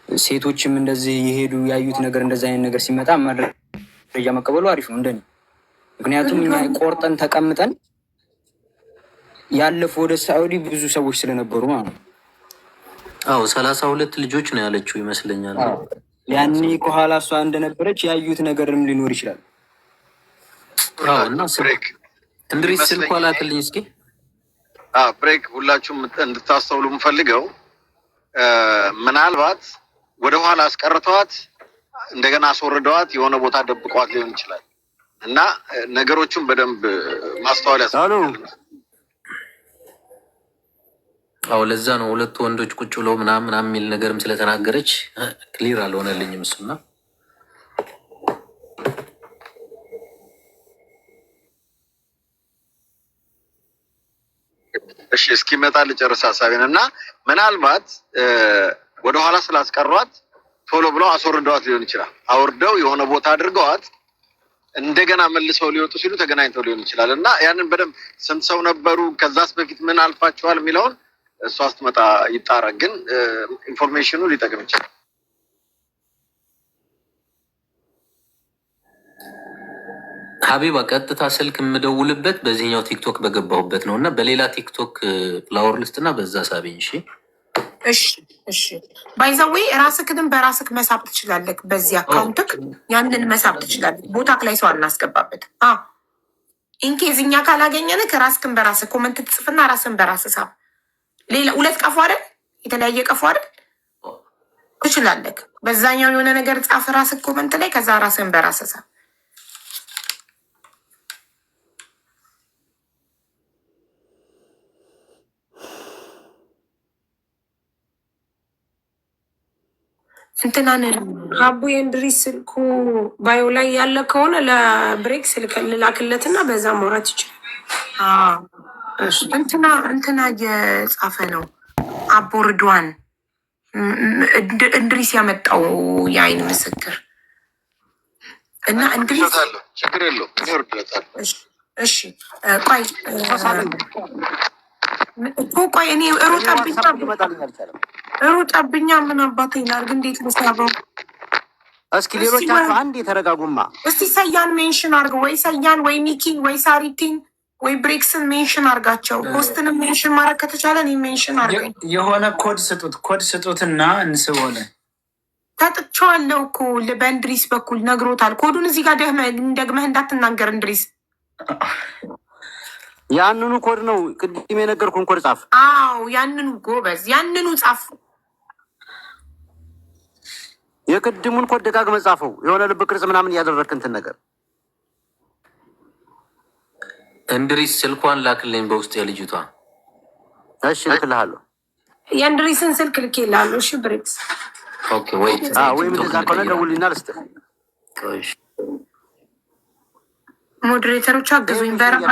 ሴቶችም እንደዚህ የሄዱ ያዩት ነገር እንደዚህ አይነት ነገር ሲመጣ መረጃ መቀበሉ አሪፍ ነው እንደኔ። ምክንያቱም እኛ ቆርጠን ተቀምጠን ያለፉ ወደ ሳዑዲ ብዙ ሰዎች ስለነበሩ ማለት ነው። አዎ፣ 32 ልጆች ነው ያለችው ይመስለኛል። ያኔ ከኋላ እሷ እንደነበረች ያዩት ነገርም ሊኖር ይችላል። አዎ፣ እና እንድሪስ ስልኳ ላክልኝ እስኪ። ብሬክ፣ ሁላችሁም እንድታስተውሉ የምፈልገው ምናልባት ወደኋላ አስቀርተዋት እንደገና አስወርደዋት የሆነ ቦታ ደብቀዋት ሊሆን ይችላል እና ነገሮቹን በደንብ ማስተዋል ያስፈልጋል። አዎ፣ ለዛ ነው ሁለቱ ወንዶች ቁጭ ብለው ምናምን ምናምን የሚል ነገርም ስለተናገረች clear አልሆነልኝም እሱና። እሺ፣ እስኪመጣ ልጨርስ ሀሳቤን። እና ምናልባት ወደኋላ ስላስቀሯት ቶሎ ብለው አስወርደዋት ሊሆን ይችላል። አውርደው የሆነ ቦታ አድርገዋት እንደገና መልሰው ሊወጡ ሲሉ ተገናኝተው ሊሆን ይችላል። እና ያንን በደንብ ስንት ሰው ነበሩ፣ ከዛስ በፊት ምን አልፋችኋል የሚለውን እሷ ስትመጣ ይጣራ። ግን information ኑ ሊጠቅም ይችላል። ሀቢባ፣ ቀጥታ ስልክ የምደውልበት በዚህኛው ቲክቶክ በገባሁበት ነው እና በሌላ ቲክቶክ follower ልስጥ እና በዛ ሳቢኝ። እሺ። እሺ። By the way ራስክንም በራስክ መሳብ ትችላለህ። በዚህ account ክ ያንን መሳብ ትችላለህ። ቦታክ ላይ ሰው አናስገባበት። In case እኛ ካላገኘንክ ራስክን በራስህ comment ትጽፍና ራስን በራስህ ሳብ። ሌላ ሁለት ቀፎ አይደል? የተለያየ ቀፎ አይደል? ትችላለህ። በዛኛው የሆነ ነገር ጻፍ ራስህ comment ላይ፣ ከዛ ራስን በራስህ ሳብ። እንትናን አቡ፣ የእንድሪስ ስልኩ bio ላይ ያለ ከሆነ ለብሬክ ስልክ ልላክለትና በዛ ማውራት ይችላል። እንትና እየጻፈ ነው። አቦ ርድዋን፣ እንድሪስ ያመጣው የአይን ምስክር እና እንድሪስ ችግር የለውም፣ እኔ እወርድለታለሁ። እሺ፣ ቆይ እኮ ቆይ፣ እኔ ሮጠብኛ ሮጠብኛ። ምን አባቴ ላድርግ? እንዴት ልሳበው? እስኪ ሌሎቻችሁ አንድ የተረጋጉማ። እስቲ ሰያን mention አድርገው፣ ወይ ሰያን ወይ ሚኪን ወይ ሳሪቲን ወይ ብሬክስን mention አድርጋቸው። Host ንም mention ማድረግ ከተቻለ እኔ mention አድርገኝ። የሆነ ኮድ ስጡት፣ ኮድ ስጡትና እንስበዋለን። ሰጥቼዋለሁ እኮ፣ በእንድሪስ በኩል ነግሮታል። ኮዱን እዚህ ጋር ደግመህ እንዳትናገር እንድሪስ። ያንኑ ኮድ ነው፣ ቅድም የነገርኩህን ኮድ ጻፍ። አዎ፣ ያንኑ፣ ጎበዝ፣ ያንኑ ጻፍ። የቅድሙን ኮድ ደጋግመህ ጻፈው። የሆነ ልብ ቅርጽ ምናምን እያደረግክ እንትን ነገር። እንድሪስ፣ ስልኳን ላክልኝ በውስጥ የልጅቷ። እሺ፣ እልክልሃለሁ። የእንድሪስን ስልክ ልኬልሃለሁ። እሺ ብሬክስ። Okay፣ wait። ወይም እንደዛ ከሆነ ደውልኝና ልስጥህ። Moderator ኦች አግዙኝ። በረሃ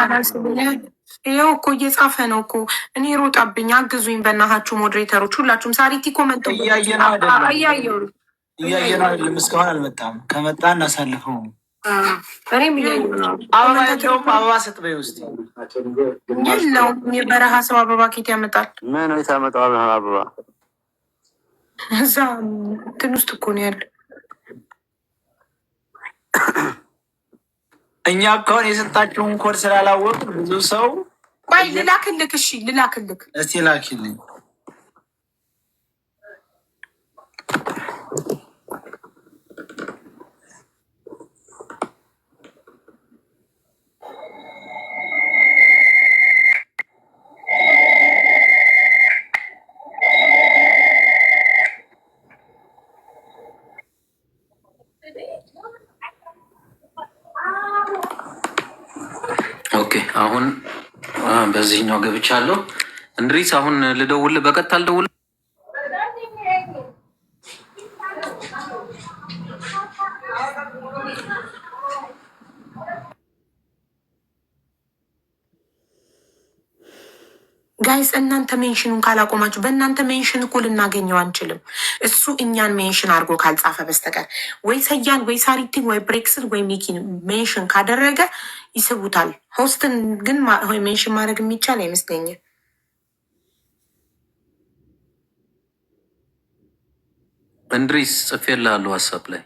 ይኸው እኮ እየጻፈ ነው እኮ፣ እኔ ሮጣብኝ። አግዙኝ በእናታችሁ moderator ኦች ሁላችሁም። ሳሪቲ comment እያየነው አይደለም? እያየሁ ነው። እያየነው አይደለም። እስካሁን አልመጣም። ከመጣ እናሳልፈው። እኔም እያየሁ ነው። አበባ የለውም። አበባ ስጥ በይ ውስጥ። የለውም። የበረሃ ሰው አበባ ኬት ያመጣል? ምን የታመጣው አበባ? እዛ እንትን ውስጥ እኮ ነው ያለው። እኛ እኮ አሁን የሰጣችሁን ኮድ ስላላወቅ ብዙ ሰው ቆይ ልላክልክ። እሺ ልላክልክ። እስቲ ላኪልኝ። Okay፣ አሁን በዚህኛው ገብቻለሁ። እንድሪስ፣ አሁን ልደውልህ፣ በቀጥታ ልደውልህ። Guys፣ እናንተ mention ኑን ካላቆማችሁ በእናንተ mention እኮ ልናገኘው አንችልም። እሱ እኛን mention አድርጎ ካልጻፈ በስተቀር፣ ወይ ሰያን ወይ ሳሪቲን ወይ ብሬክስን ወይ ሚኪን mention ካደረገ ይስቡታል። Host ን ግን mention ማድረግ የሚቻል አይመስለኝም። እንድሪስ ጽፌልሃለሁ WhatsApp ላይ።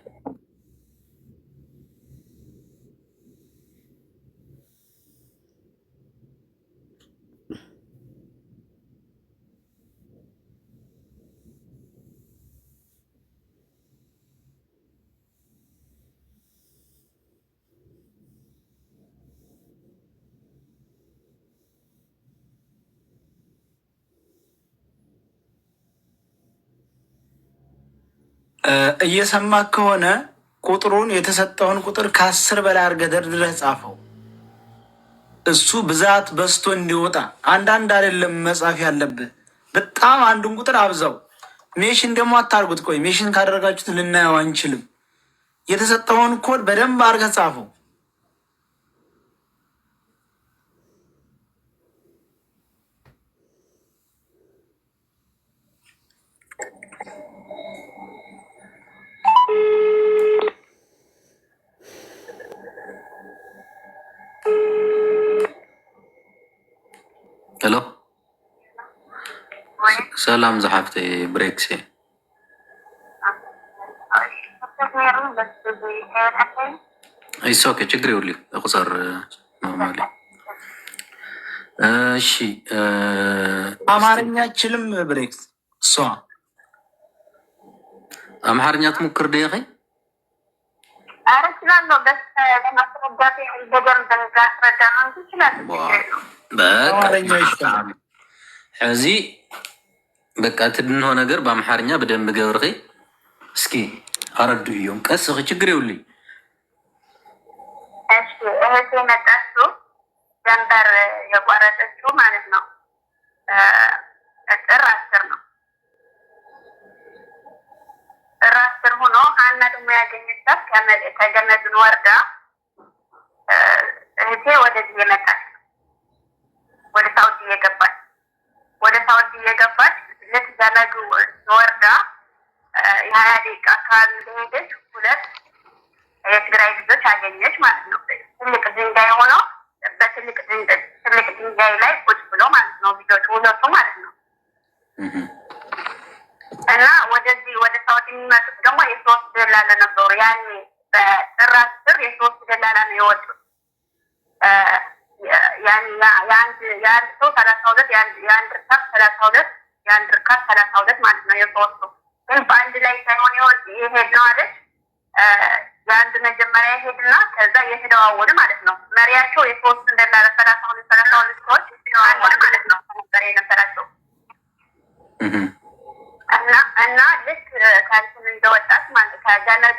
እየሰማ ከሆነ ቁጥሩን የተሰጠውን ቁጥር ከ10 በላይ አድርገህ ደርድረህ ጻፈው። እሱ ብዛት በዝቶ እንዲወጣ አንዳንድ አይደለም መጻፍ ያለብህ፣ በጣም አንዱን ቁጥር አብዛው። ሜሽን ደግሞ አታርጉት። ቆይ ሜሽን ካደረጋችሁት ልናየው አንችልም። የተሰጠውን ኮድ በደንብ አድርገህ ጻፈው። Hello፣ ሰላም ዝሓፍተይ ብሬክሴ። It's okay፣ ችግር የብሉ፣ ቁፀር normally። እሺ። አማርኛ ችልም ብሬክስ እሷ። ኣምሓርኛ ትሙክር ዲኺ? ኧረ እችላለሁ። በስ ለማስረዳት በደንብ አስረዳ ነው እንጂ እችላለሁ። ችግር የለውም። በቃ። አማርኛ ይሻላል። ሕዚ በቃ እቲ ድንሆ ነገር ብኣምሓርኛ ብደንቢ ገብርኺ እስኪ ኣረዱ እዮም ቀስኺ፣ ችግር የብሉይ። እሺ፣ እህቴ የመጣችው ጀንበር የቆረጠችው ማለት ነው ጥር 10 ነው። ጥር 10 ሆኖ ሀና ደግሞ ያገኘቻት ከገመዱን ወርዳ እህቴ ወደዚህ የመጣች ወደ ሳውዲ እየገባች ወደ ሳውዲ እየገባች ልክ ገመዱ ወርዳ የ20 ደቂቃ አካባቢ እንደሄደች ሁለት የትግራይ ልጆች አገኘች ማለት ነው። ትልቅ ድንጋይ ሆኖ በትልቅ ትልቅ ድንጋይ ላይ ቁጭ ብሎ ማለት ነው ልጆች ሁለቱ ማለት ነው። እና ወደዚህ ወደ ሳውዲ የሚመጡት ደግሞ የሶስት ደላላ ነበሩ። ያኔ በጥር 10 የሶስት ደላላ ነው የወጡት። የአንድ ሰው 32፣ የአንድ ርካብ 32፣ የአንድ ርካብ 32 ማለት ነው። የሶስቱ ግን በአንድ ላይ ሳይሆን የሄድ ነው አለች። የአንድ መጀመሪያ ይሄድና ከዛ የተደዋወሉ ማለት ነው። መሪያቸው የሶስት ደላላ 32 32 ሰዎች አንድ ማለት ነው ነበር የነበራቸው። እና ልክ ከእንትን እንደወጣች ማለት ከገመዱ